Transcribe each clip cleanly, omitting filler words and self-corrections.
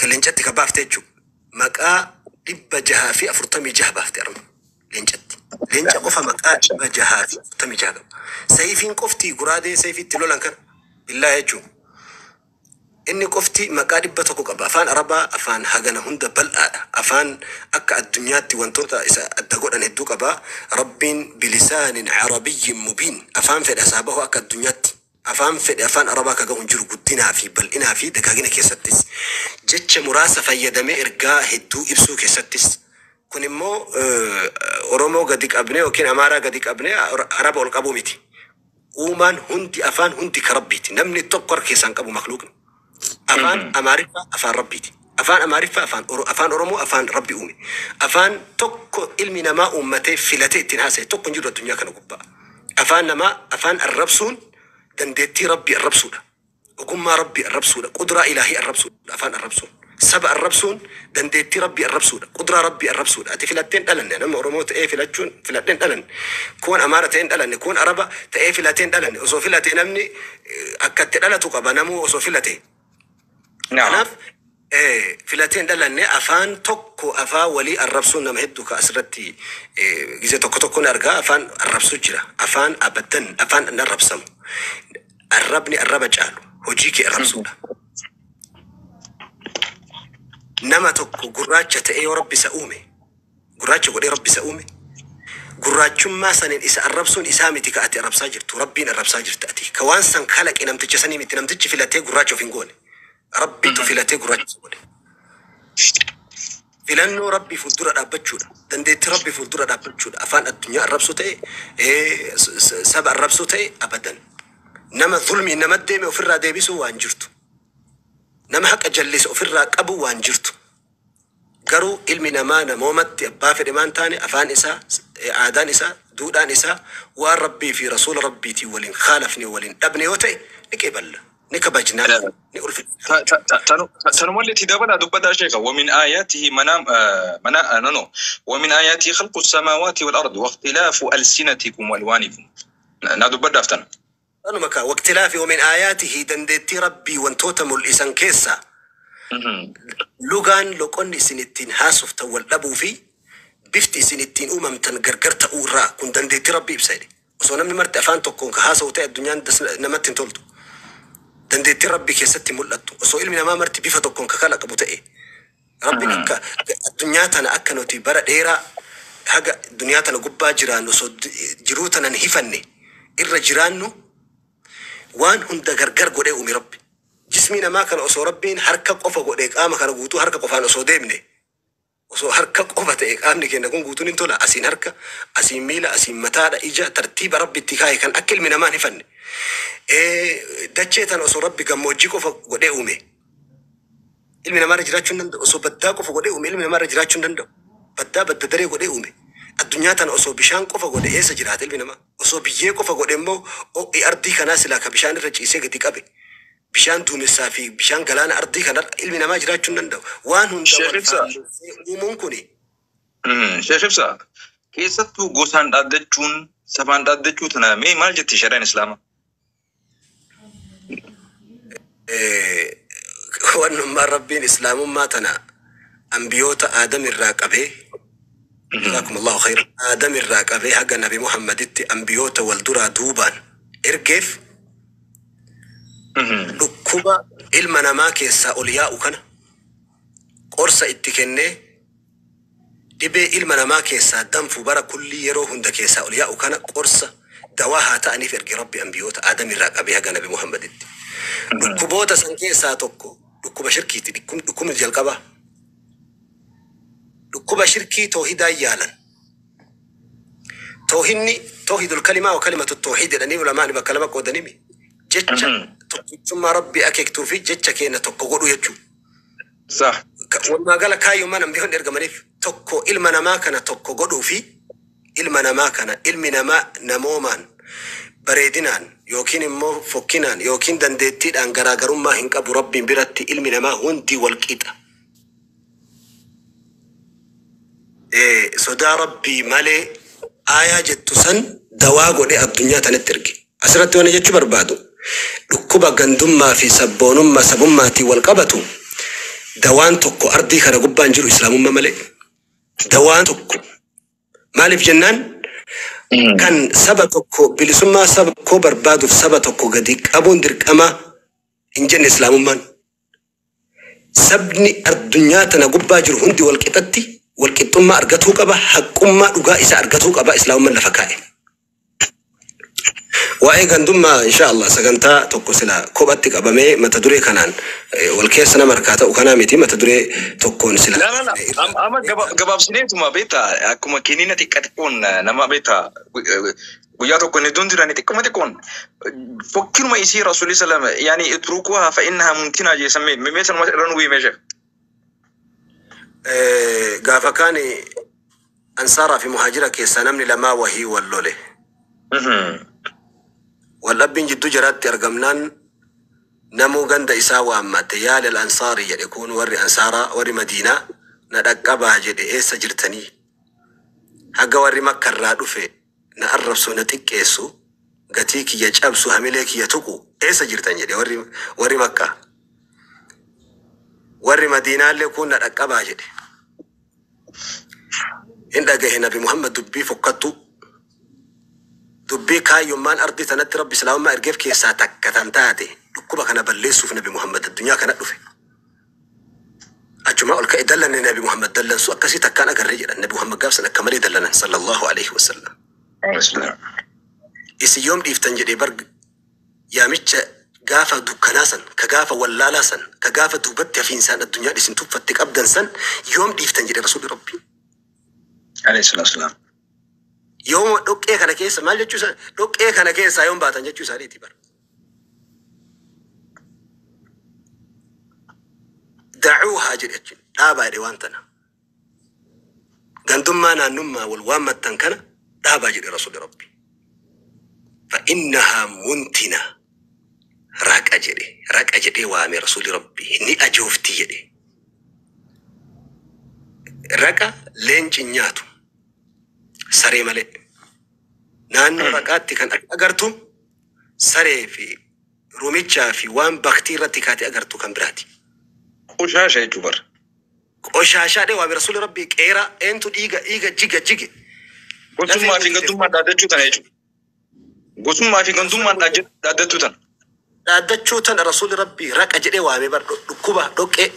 Leencatti ka baafte jechuudha. Maqaa 646 baafte arma leencatti. Leenca qofa maqaa 646 qaba. Sayfiin qofti guraadee sayfiitti lolan kana billaa jechuudha. Inni qofti maqaa 100 qaba. Afaan Arabaa afaan hagana hunda bal'aadha. Afaan akka addunyaatti wantoota isa adda godhan hedduu qaba. Rabbiin bilisaanin arabiyyin mubiin afaan fedhe asaa bahu akka addunyaatti. Afaan fedhe afaan Arabaa ka gahu hin jiru guddinaa fi bal'inaa fi dagaagina keessattis. Jecha muraasa fayyadamee ergaa hedduu ibsuu keessattis. Kun immoo Oromoo gadi qabnee yookiin Amaaraa gadi qabnee Araba ol qabuu miti. Uumaan hundi afaan hundi ka Rabbiiti. Namni tokko harka keessaa hin qabu makluuqni. Afaan Amaariffaa afaan Rabbiiti. Afaan Amaariffaa afaan Oro, afaan Oromoo afaan Rabbi uume. Afaan tokko ilmi namaa uummatee filatee ittiin haasa'e tokko hin jiru addunyaa kana gubbaa. Afaan namaa afaan arrabsuun dandeettii Rabbii arrabsuudha. Ogummaa Rabbii arrabsuudha. Qudraa ilaahii arrabsuudha afaan arrabsuun. Saba arrabsuun dandeettii Rabbii arrabsuudha. Qudraa Rabbii arrabsuudha. Ati filattee hin dhalanne. Nama Oromoo ta'ee filachuun filadhee hin dhalanne. Kuun Amaara ta'ee hin dhalanne. Kuun Araba ta'ee filatee hin dhalanne. Osoo filatee namni akka itti dhalatu qaba namuu osoo filatee. Kanaaf filatee hin dhalanne afaan tokko afaan walii arrabsuun nama hedduu ka asirratti gizee tokko tokko ni argaa afaan arrabsuu jira. Afaan abadan afaan hin arrabsamu. Arrabni arraba caalu hojii kee arrabsuudha. Nama tokko gurraacha ta'ee yoo Rabbi isa uume, gurraacha godhee Rabbi isa uume, gurraachummaa saniin isa arrabsuun isaa miti ka ati arrabsaa jirtu, Rabbiin arrabsaa jirta ati. Ka waan san kalaqe namticha sanii miti, namtichi filatee gurraacha of hin goone. Rabbitu filatee gurraacha isa godhe. Filannoo Rabbii fuuldura dhaabbachuudha. Dandeettii Rabbii fuuldura dhaabbachuudha. Afaan addunyaa arrabsuu ta'e, saba arrabsuu ta'e abadan. Nama zulmiin nama deeme ofirraa deebisuu waan jirtu. Nama haqa jallise ofirraa qabuu waan jirtu. Garuu ilmi namaa namoomatti abbaa fedhe maan taane afaan isaa, aadaan isaa, duudhaan isaa waan Rabbii fi Rasuula Rabbiitiin wal hin khaalafne, wal hin dhabne yoo ta'e ni qeeballa, ni kabajnaaf, ni ulfinaaf. Tanumallee itti dabalaa dubbataa sheeka. Wamin aayaatihi manaam mana no no wamin aayaatihi khalqu samaawaati wal ardi waqtilaafu alsinatikum walwaanikum. Na dubbadhaaf tana. Tanuma kaa waqtilaafi wamin aayaatihi dandeettii Rabbii wantoota mul'isan keessaa lugaan loqonni isin ittiin haasoftan wal dhabuu fi bifti isin ittiin uumamtan gargar ta'uu irraa kun dandeettii Rabbii ibsa jedhe. Osoo namni marti afaan tokkoon ka haasa'u ta'e addunyaan das namatti hin toltu. Dandeettiin Rabbii keessatti hin mul'attu. Osoo ilmi namaa marti bifa tokkoon ka kalaqamu ta'e Rabbiin akka addunyaa tana akka nuti bara dheeraa haga duniyaa tana gubbaa jiraannu osoo jiruu tana hin hifanne irra jiraannu waan hunda gargar godhee uume Rabbi. Jismii namaa kana osoo Rabbiin harka qofa godhee qaama kana guutuu harka qofaan osoo deemne osoo harka qofa ta'e qaamni keenya kun guutuun hin tola. Asiin harka, asiin miila, asiin mataadha, ija tartiiba Rabbi itti kaaye kan akka ilmi namaa hin hifanne. Dachee tana osoo Rabbi gammoojjii qofa godhee uume Ilmi namaa irra jiraachuu hin danda'u. Osoo baddaa qofa godhee uume ilmi namaa irra jiraachuu hin danda'u. Baddaa badda daree godhee uume. Addunyaa tana osoo bishaan qofa godhe eessa jiraata ilmi namaa? Osoo biyyee qofa godhe immoo ho'i ardii kanaa silaa ka bishaan irra ciisee gadi qabe. Bishaan duumessaa fi bishaan galaana ardii kanarra ilmi namaa jiraachuu hin danda'u. Waan hunda Sheekh wal Ibsaa. faallessee uumuun kuni Sheekh Ibsaa, keessattuu gosaan dhaaddachuun, sabaan dhaaddachuu tana mee maal jetti shari'aan Islaamaa? Wannummaan Rabbiin Islaamummaa tana anbiyoota Aadam irraa qabee Jazaakumullahu khayran Aadam irraa qabee haga Nabi Muhammaditti anbiyoota wal duraa duubaan ergeef dhukkuba ilma namaa keessaa ol yaa'u kana qorsa itti kennee Dhibee ilma namaa keessaa danfu bara kullii yeroo hunda keessaa ol yaa'u kana qorsa, dawaa haa ta'aniif erge Rabbi anbiyoota Aadam irraa qabee haga Nabi Muhammaditti. Dhukkuboota san keessaa tokko dhukkuba shirkiiti. Dhukkubni jalqabaa. Dhukkuba shirkii toohidaan yaalan. Toohinni toohidul kalimaa wa kalimatu toohid jedhanii ulamaani bakka lama qoodanimi. Jecha tokkichummaa Rabbii akeektuu fi jecha keenya tokko godhuu jechuudha. Sah. Walumaa gala kaayyummaan anbiyoonni ergamaniif tokko ilma namaa kana tokko godhuu fi ilma namaa kana ilmi namaa namoomaan, bareedinaan yookiin immoo fokkinaan yookiin dandeettiidhaan garaagarummaa hin qabu Rabbiin biratti ilmi namaa hundi wal qixa. Sodaa Rabbii malee aayaa jettu san dawaa godhee addunyaa tanatti erge. Asirratti wanni jechuu barbaadu dhukkuba gandummaa fi sabboonummaa sabummaatiin wal qabatu Dawaan tokko ardii kana gubbaan jiru islaamummaa malee. Dawaan tokko. Maaliif jennaan kan saba tokko bilisummaa saba koo barbaaduuf saba tokko gadi qabuun dirqama hin jenne islaamummaan. Sabni addunyaa tana gubbaa jiru hundi wal qixatti wal qixxummaa argatuu qaba, haqqummaa dhugaa isaa argatuu qaba islaamummaan lafa kaa'e. Waa'ee gandummaa insha Allah sagantaa tokko sila kophatti qabamee mata duree kanaan wal keessa nama harkaa ta'u kanaa miti mata duree tokkoon sila. La la la. Amma gabaabsineetuma beektaa akkuma kiniina xiqqa xiqqoon nama beektaa guyyaa tokko inni hedduun jirani xiqquma xiqqoon fokkinuma isii rasuulli sallam yaani itrukuhaa fa innahaa mumtinaa jee sammee mee sanuma irra nu himee sheekh. Gaafa kaan ansaaraa fi muhaajira keessaa namni lamaa wahii wal lole. Waldhabbiin jidduu jaraatti argamnaan namuu ganda isaa waammate yaa lil ansaarii jedhe kun warri ansaaraa warri madiinaa na dhaqqabaa jedhe eessa jirtanii haga warri makkarraa dhufe na arrabsu na xiqqeessu gatii kiyya cabsu hamilee kiyya tuqu eessa jirtan jedhe warri makkaa warri madiinaallee kun na dhaqqabaa jedhe hin dhagahe nabi Muhammad dubbii fokkattu dubbii kaayyummaan ardii tanatti rabbi islaamummaa ergeef keessaa takka tan taate dhukkuba kana balleessuuf nabi Muhammad addunyaa kana dhufe. Achumaa ol ka'e dallanne nabi Muhammad dallansu akkasii takkaan agarree jedhan nabi Muhammad gaafsan akka malee dallanan sallallahu alaihi wasallam. Isin yoom dhiiftan jedhee bar yaamicha gaafa dukkanaa san ka gaafa wallaalaa san ka gaafa duubatti hafiinsaan addunyaan isin tuffatte qabdan san yoom dhiiftan jedhe rasuulli rabbi. Alayhi salaatu wasalaam. Yoom dhoqqee kana keessa maal jechuu isaa dhoqqee kana keessaa yoom baatan jechuu isaaniiti bara. Dacuuhaa jedhe jechuun dhaabaa jedhe waan tana. Gandummaa naannummaa wal waammattan kana dhaabaa jedhe rasuulli rabbi. Fa'innahaa muntina raqa jedhe raqa jedhee waame rasuulli rabbi ni ajoofti jedhe. Raqa leenci hin nyaatu saree malee. Naannoo raqaatti kan agartu saree fi rumichaa fi waan baktii irratti kaatee agartu kan biraati. Qoshaasha jechuu bara. Qoshaashaa dhee waame rasuulli rabbii qeeraa eentu dhiiga dhiiga jiga jige. Gosummaa fi gandummaan dhaaddachuu tana jechuudha. Gosummaa fi gandummaan dhaaddachuu tana. Dhaaddachuu tana rasuulli rabbii raqa jedhee waame bar dhukkuba dhoqqee.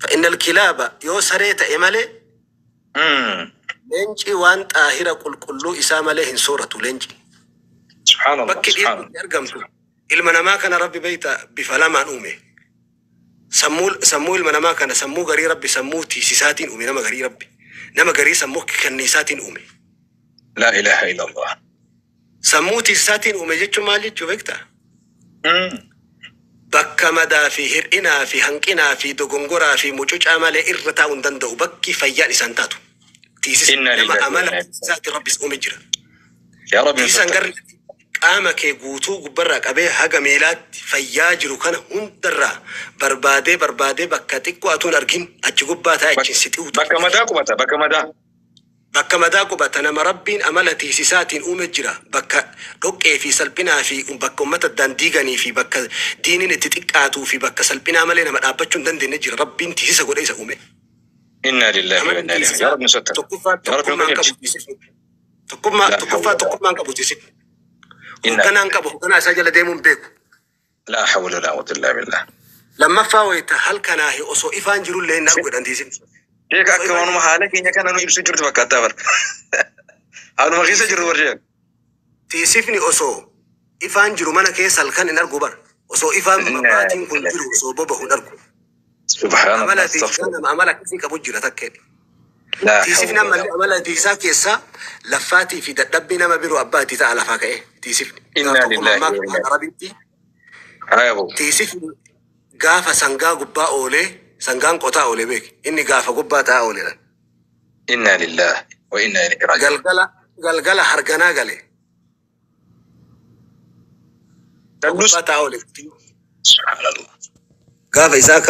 Fa'inna alkilaaba yoo saree ta'e malee leenci waan xaahira qulqulluu isaa malee hin sooratu leenci. Subhaanallah. Bakki dhiirri itti argamtu ilma namaa kana rabbi beeyta bifa lamaan uume. Sammuu ilma namaa kana sammuu garii rabbi sammuu tiisisaatiin uume nama garii rabbi. Nama garii sammuu kanniisaatiin uume. La ilaha illallah. Sammuu tiisisaatiin uume jechuun maal jechuu beektaa? Bakka madaa fi hir'inaa fi hanqinaa fi dogongoraa fi mucucaa malee irra taa'uu hin danda'u bakki fayyaan isaan taatu. Tiisisa Inna nama lillahi wa amala inna ilaihi tiisisaatiin rabbis uume jira. Yaa Rabbi Tiisisaan nusattar. garri qaama kee guutuu gubbarraa qabee haga miilaatti fayyaa jiru kana hundarraa barbaadee barbaadee bakka xiqqoo atuun argin achi gubbaa taa'e achiin si xi'uutu. Bakka madaa qubata bakka madaa. Bakka madaa qubata nama rabbiin amala tiisisaatiin uume jira. Bakka dhoqqee fi salphinaa fi bakka uummata addaan diiganii fi bakka diiniin itti xiqqaatuu fi bakka salphinaa malee nama dhaabbachuu hin dandeenye jira. Rabbiin tiisisa godhee isa uume. Inna lillahi wa Amalli inna ilaihi. Yaa tiisisaa Rabbi nusattar. tokkoffaa Yaa Rabbi nu tokkummaan qabu qajeelchi. tiisisni. Tokkummaa La tokkoffaa hawla. tokkummaan qabu tiisisni. Inna Hoogganaan qabu hoogganaa isaa jala deemuun beeku. la hawla wala quwwata illa billah. Lammaffaa wayita halkanaahi osoo ifaan jirullee hin argu jedhan tiisisni. Sheekh Osoo akka ifaan waanuma haala keenya kana nu ibsu jirtu fakkaattaa bara. Haaluma keessa jirru bara sheekh. Tiisifni osoo ifaan jiru mana keessa halkan hin argu bara. Osoo ifaan Inna mabaatiin kun lillahi. jiru osoo bobahu hin argu. Subhanallah. Amala tiisisaa Astaghfirullah. nama amala akkasii qabu jira takkeedha. La Tiisifni hawla wala ammallee amala tiisisaa keessaa laffaatii fi dadhabbii nama biroo abbaatii ta'a lafaa ka'e tiisifni. Gaaf Inna tokko lillahi mammaa wa inna afaan Arabiitti Haya bu. tiisifni gaafa sangaa gubbaa oolee sangaan qotaa oolee beeki. Inni gaafa gubbaa taa'aa oolee. Inna lillahi wa inna ilaihi raji'un. Galgala galgala harganaa gale. Dallus. Gubbaa taa'aa oole. Subhanallah. Gaafa isaa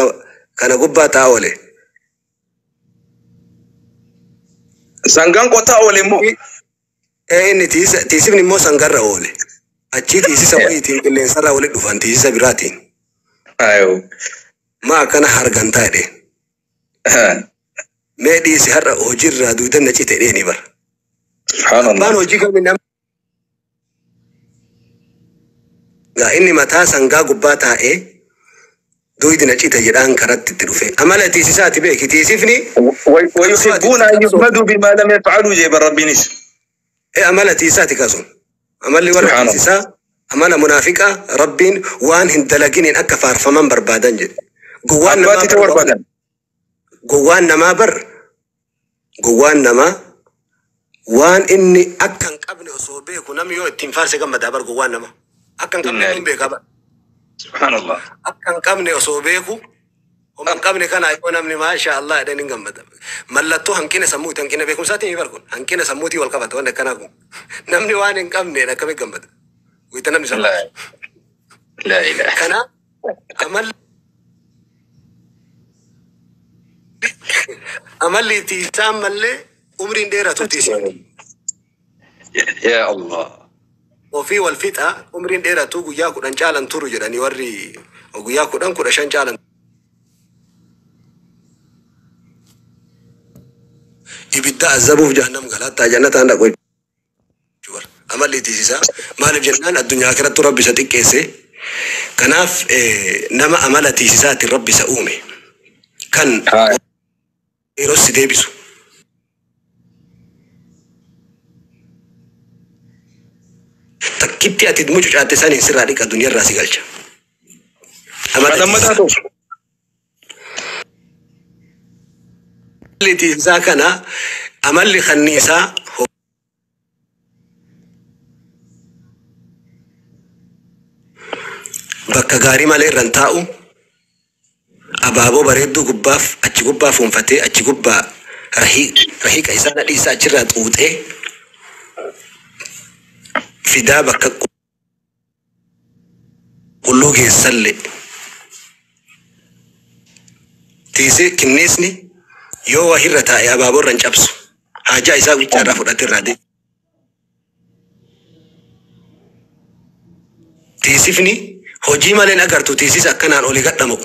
kana gubbaa taa'aa oole. Sangaan qotaa oole immoo. Inni tiisifni immoo sangarra oole. Achii tiisisa wayiitiin qilleensarraa walitti dhufan tiisisa biraatiin. Ayo. Maa akkana hargantaa jedheen. Mee dhiisi har'a hojiirraa duudan na cite jedheeni bara. Subhaanallah. Abbaan hojii kami nama gaa inni mataa sangaa gubbaa taa'ee duydi na cite jedhaan karatti itti dhufe. Amala tiisisaati beeki tiisifni ويحبون أن يحمدوا بما لم يفعلوا جيب ربينيس. Amala tiisaati kasun. Amalli warra Subhaanallah. tiisisaa amala munaafiqaa rabbiin waan hin dalaginiin akka faarfaman barbaadan jedhe. Gowwaan namaa Abbaatti bar ta'uu barbaadan. Gowwaan namaa bar gowwaan namaa waan inni akka hin qabne osoo beeku namni yoo ittiin faarse gammadaa bar gowwaan namaa. Akka hin qabne hin beekaa bar. Subhaanallah. Akka hin qabne osoo beeku homa hin qabne kana yoo namni maasha Allah jedhan hin gammada. Mallattoo hanqina sammuuti hanqina beekumsaatiin ni barkun hanqina sammuutii wal qabata wanni akkanaa kun. Namni waan hin qabneen akkamitti gammada? Wayita namni La salphatu. la ilaha. Kana amalli tiisaan mallee umriin dheeratu tiisifni. Ya Allah. Ofii wal fixa umriin dheeratu guyyaa 10 caalan turu jedhanii warri guyyaa 10 15 caalan. Ibidda azabuuf jahannam galaattaa jannataan dhaqu jechuudha. Amalli tiisisaa maaliif jennaan addunyaa akhirattu rabbi isa xiqqeesse. Kanaaf nama amala tiisisaatiin rabbi isa uume kan yeroo si deebisu. Takkitti ati mucucaatte saniin sirraa dhiqa addunyaarraa si galcha. Amala Lammataa tiisisaa. ta'u. Amalli tiisisaa kana amalli kanniisaa bakka gaarii malee irra hin taa'u abaaboo bareedduu gubbaaf achi gubbaa fuunfatee achi gubbaa rahiiqa isaa nadhii isaa achirraa xuuxee fidaa bakka qulluu geessallee. Tiisee kinniisni yoo wahirra taa'e abaaboo irra hin cabsu. Haajaa isaa guddaa irraa fudhatee irraa deema. Tiisifni hojii malee hin agartu tiisis akkanaan olii gadhamu.